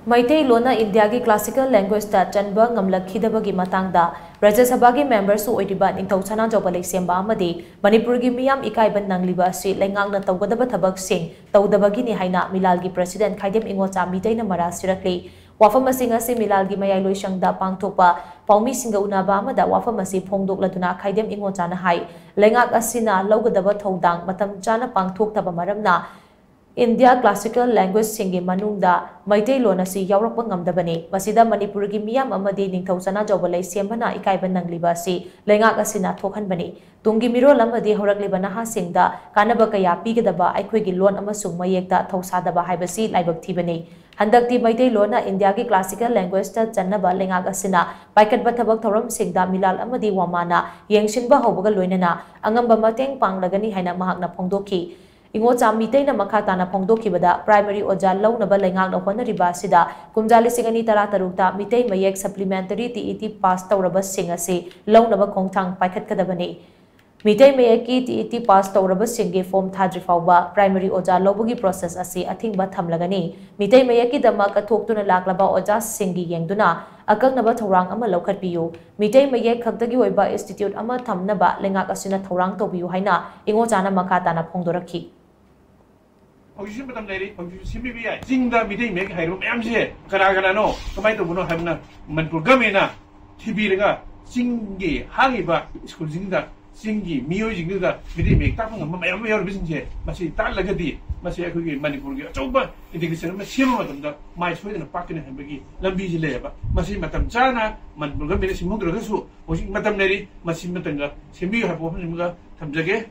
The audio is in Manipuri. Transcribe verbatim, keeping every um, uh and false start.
ꯃꯩꯇꯩꯂꯣꯟꯅ ꯏꯟꯗꯤꯌꯥꯒꯤ ꯀ꯭ꯂꯥꯁꯤꯀꯦꯜ ꯂꯦꯡꯒ꯭ꯋꯦꯖꯇ ꯆꯟꯕ ꯉꯝꯂꯛꯈꯤꯗꯕꯒꯤ ꯃꯇꯥꯡꯗ ꯔꯥꯖ꯭ꯌ ꯁꯚꯥꯒꯤ ꯃꯦꯝꯕꯔꯁꯨ ꯑꯣꯏꯔꯤꯕ ꯅꯤꯡꯊꯧ ꯁꯅꯥꯖꯥꯎꯕ ꯂꯩꯁꯦꯝꯕ ꯑꯃꯗꯤ ꯃꯅꯤꯄꯨꯔꯒꯤ ꯃꯤꯌꯥꯝ ꯏꯀꯥꯏꯕ ꯅꯪꯂꯤꯕ ꯑꯁꯤ ꯂꯩꯉꯥꯛꯅ ꯇꯧꯒꯗꯕ ꯊꯕꯛꯁꯤꯡ ꯇꯧꯗꯕꯒꯤꯅꯤ ꯍꯥꯏꯅ ꯃꯤꯂꯥꯜꯒꯤ ꯄ꯭ꯔꯁꯤꯗꯦꯟꯠ ꯈꯥꯏꯗꯦꯝ ꯏꯉꯣꯆꯥ ꯃꯤꯇꯩꯅ ꯃꯔꯥ ꯁꯤꯔꯛꯂꯤ꯫ ꯋꯥꯐꯝ ꯑꯁꯤꯡ ꯑꯁꯤ ꯃꯤꯂꯥꯜꯒꯤ ꯃꯌꯥꯏ ꯂꯣꯏꯁꯪꯗ ꯄꯥꯡꯊꯣꯛꯄ ꯄꯥꯎꯃꯤꯁꯤꯡꯒ ꯎꯅꯕ ꯑꯃꯗ ꯋꯥꯐꯝ ꯑꯁꯤ ꯐꯣꯡꯗꯣꯛꯂꯗꯨꯅ ꯈꯥꯏꯗꯦꯝ ꯏꯉꯣꯆꯥꯅ ꯍꯥꯏ, ꯂꯩꯉꯥꯛ ꯑꯁꯤꯅ ꯂꯧꯒꯗꯕ ꯊꯧꯗꯥꯡ ꯃꯇꯝ ꯆꯥꯅ ꯄꯥꯡꯊꯣꯛꯇꯕ ꯃꯔꯝꯅ ꯏꯟꯗꯤꯌꯥ ꯀ꯭ꯂꯥꯁꯤꯀꯦꯜ ꯂꯦꯡꯒ꯭ꯋꯦꯖꯁꯤꯡꯒꯤ ꯃꯅꯨꯡꯗ ꯃꯩꯇꯩꯂꯣꯟ ꯑꯁꯤ ꯌꯥꯎꯔꯛꯄ ꯉꯝꯗꯕꯅꯤ꯫ ꯃꯁꯤꯗ ꯃꯅꯤꯄꯨꯔꯒꯤ ꯃꯤꯌꯥꯝ ꯑꯃꯗꯤ ꯅꯤꯡꯊꯧ ꯁꯅꯥꯖꯥꯎꯕ ꯂꯩꯁꯦꯝꯕꯅ ꯏꯀꯥꯏꯕ ꯅꯪꯂꯤꯕ ꯑꯁꯤ ꯂꯩꯉꯥꯛ ꯑꯁꯤꯅ ꯊꯣꯛꯍꯟꯕꯅꯤ꯫ ꯇꯨꯡꯒꯤ ꯃꯤꯔꯣꯜ ꯑꯃꯗꯤ ꯍꯧꯔꯛꯂꯤꯕ ꯅꯍꯥꯁꯤꯡꯗ ꯀꯥꯟꯅꯕ ꯀꯌꯥ ꯄꯤꯒꯗꯕ ꯑꯩꯈꯣꯏꯒꯤ ꯂꯣꯟ ꯑꯃꯁꯨꯡ ꯃꯌꯦꯛꯇ ꯊꯧꯁꯥꯗꯕ ꯍꯥꯏꯕꯁꯤ ꯂꯥꯏꯕꯛ ꯊꯤꯕꯅꯤ꯫ ꯍꯟꯗꯛꯇꯤ ꯃꯩꯇꯩꯂꯣꯟꯅ ꯏꯟꯗꯤꯌꯥꯒꯤ ꯀ꯭ꯂꯥꯁꯤꯀꯦꯜ ꯂꯦꯡꯒ꯭ꯋꯦꯖꯇ ꯆꯟꯅꯕ ꯂꯩꯉꯥꯛ ꯑꯁꯤꯅ ꯄꯥꯏꯈꯠꯄ ꯊꯕꯛ ꯊꯧꯔꯝꯁꯤꯡꯗ ꯃꯤꯂꯥꯜ ꯑꯃꯗꯤ ꯋꯥꯃꯥꯅ ꯌꯦꯡꯁꯤꯟꯕ ꯍꯧꯕꯒ ꯂꯣꯏꯅꯅ ꯑꯉꯝꯕ ꯃꯇꯦꯡ ꯄꯥꯡꯂꯒꯅꯤ ꯍꯥꯏꯅ ꯃꯍꯥꯛꯅ ꯐꯣꯡꯗꯣꯛꯈꯤ꯫ ꯏꯉꯣꯆꯥ ꯃꯤꯇꯩꯅ ꯃꯈꯥ ꯇꯥꯅ ꯐꯣꯡꯗꯣꯛꯈꯤꯕꯗ, ꯄ꯭ꯔꯥꯏꯃꯔꯤ ꯑꯣꯖꯥ ꯂꯧꯅꯕ ꯂꯩꯉꯥꯛꯅ ꯍꯣꯠꯅꯔꯤꯕ ꯑꯁꯤꯗ ꯀꯨꯝꯖꯥ ꯂꯤꯁꯤꯡ ꯑꯅꯤ ꯇꯔꯥꯇꯔꯨꯛꯇ Meitei Mayek supplementary T E T pass ꯇꯧꯔꯕꯁꯤꯡ ꯑꯁꯤ ꯂꯧꯅꯕ ꯈꯣꯡꯊꯥꯡ ꯄꯥꯏꯈꯠꯀꯗꯕꯅꯤ꯫ ꯃꯤꯇꯩ ꯃꯌꯦꯛꯀꯤ ꯇꯤ ꯏ ꯇꯤ ꯄꯥꯁ ꯇꯧꯔꯕꯁꯤꯡꯒꯤ ꯐꯣꯔꯝ ꯊꯥꯗ꯭ꯔꯤ ꯐꯥꯎꯕ ꯄ꯭ꯔꯥꯏꯃꯔꯤ ꯑꯣꯖꯥ ꯂꯧꯕꯒꯤ ꯄ꯭ꯔꯣꯁꯦꯁ ꯑꯁꯤ ꯑꯊꯤꯡꯕ ꯊꯝꯂꯒꯅꯤ꯫ ꯃꯤꯇꯩ ꯃꯌꯦꯛꯀꯤꯗꯃꯛ ꯀꯠꯊꯣꯛꯇꯨꯅ ꯂꯥꯛꯂꯕ ꯑꯣꯖꯥꯁꯤꯡꯒꯤ ꯌꯦꯡꯗꯨꯅ ꯑꯀꯛꯅꯕ ꯊꯧꯔꯥꯡ ꯑꯃ ꯂꯧꯈꯠꯄꯤꯌꯨ꯫ ꯃꯤꯇꯩ ꯃꯌꯦꯛ ꯈꯛꯇꯒꯤ ꯑꯣꯏꯕ ꯏꯟꯁꯇꯤꯇ꯭ꯌꯨꯠ ꯑꯃ ꯊꯝꯅꯕ ꯂꯩꯉꯥꯛ ꯑꯁꯤꯅ ꯊꯧꯔꯥꯡ ꯇꯧꯕꯤꯌꯨ ꯍꯥꯏꯅ ꯏꯉꯣꯆꯥꯅ ꯃꯈꯥ ꯇꯥꯅ ꯐꯣꯡꯗꯣꯔꯛꯈꯤ꯫ ꯍꯧꯖꯤꯛꯁꯨ ꯃꯇꯝ ꯂꯩꯔꯤ, ꯍꯧꯖꯤꯛꯁꯨ ꯁꯦꯝꯕꯤꯕ ꯌꯥꯏ꯫ ꯆꯤꯡꯗ ꯃꯤꯇꯩ ꯃꯌꯦꯛ ꯍꯩꯔꯕ ꯃꯌꯥꯝꯁꯦ ꯀꯅꯥ ꯀꯅꯥꯅꯣ, ꯀꯃꯥꯏꯅ ꯇꯧꯕꯅꯣ ꯍꯥꯏꯕꯅ ꯃꯅꯤꯄꯨꯔ ꯒꯃꯦꯟꯅ ꯊꯤꯕꯤꯔꯒ ꯆꯤꯡꯒꯤ ꯍꯥꯡꯉꯤꯕ ꯁ꯭ꯀꯨꯜꯁꯤꯡꯗ ꯆꯤꯡꯒꯤ ꯃꯤꯑꯣꯏꯁꯤꯡꯗꯨꯗ ꯃꯤꯇꯩ ꯃꯌꯦꯛ ꯇꯥꯛꯄ ꯉꯝꯕ ꯃꯌꯥꯝ ꯑꯃ ꯌꯥꯎꯔꯤꯕꯁꯤꯡꯁꯦ ꯃꯁꯤ ꯇꯥꯛꯂꯒꯗꯤ ꯃꯁꯤ ꯑꯩꯈꯣꯏꯒꯤ ꯃꯅꯤꯄꯨꯔꯒꯤ ꯑꯆꯧꯕ ꯏꯟꯇꯤꯒ꯭ꯔꯦꯁꯟ ꯑꯃ ꯁꯦꯝꯕ ꯃꯇꯝꯗ ꯃꯥꯏ ꯁꯣꯏꯗꯅ ꯄꯥꯛꯀꯅꯤ ꯍꯥꯏꯕꯒꯤ ꯂꯝꯕꯤꯁꯤ ꯂꯩꯌꯦꯕ꯫ ꯃꯁꯤ ꯃꯇꯝ ꯆꯥꯅ ꯃꯅꯤꯄꯨꯔ ꯒꯃꯦꯟꯅ ꯁꯦꯝꯍꯧꯗ꯭ꯔꯒꯁꯨ ꯍꯧꯖꯤꯛ ꯃꯇꯝ ꯂꯩꯔꯤ, ꯃꯁꯤ ꯃꯇꯝꯗ ꯁꯦꯝꯕꯤꯌꯨ ꯍꯥꯏꯕ ꯋꯥꯐꯝꯁꯤꯃꯒ ꯊꯝꯖꯒꯦ꯫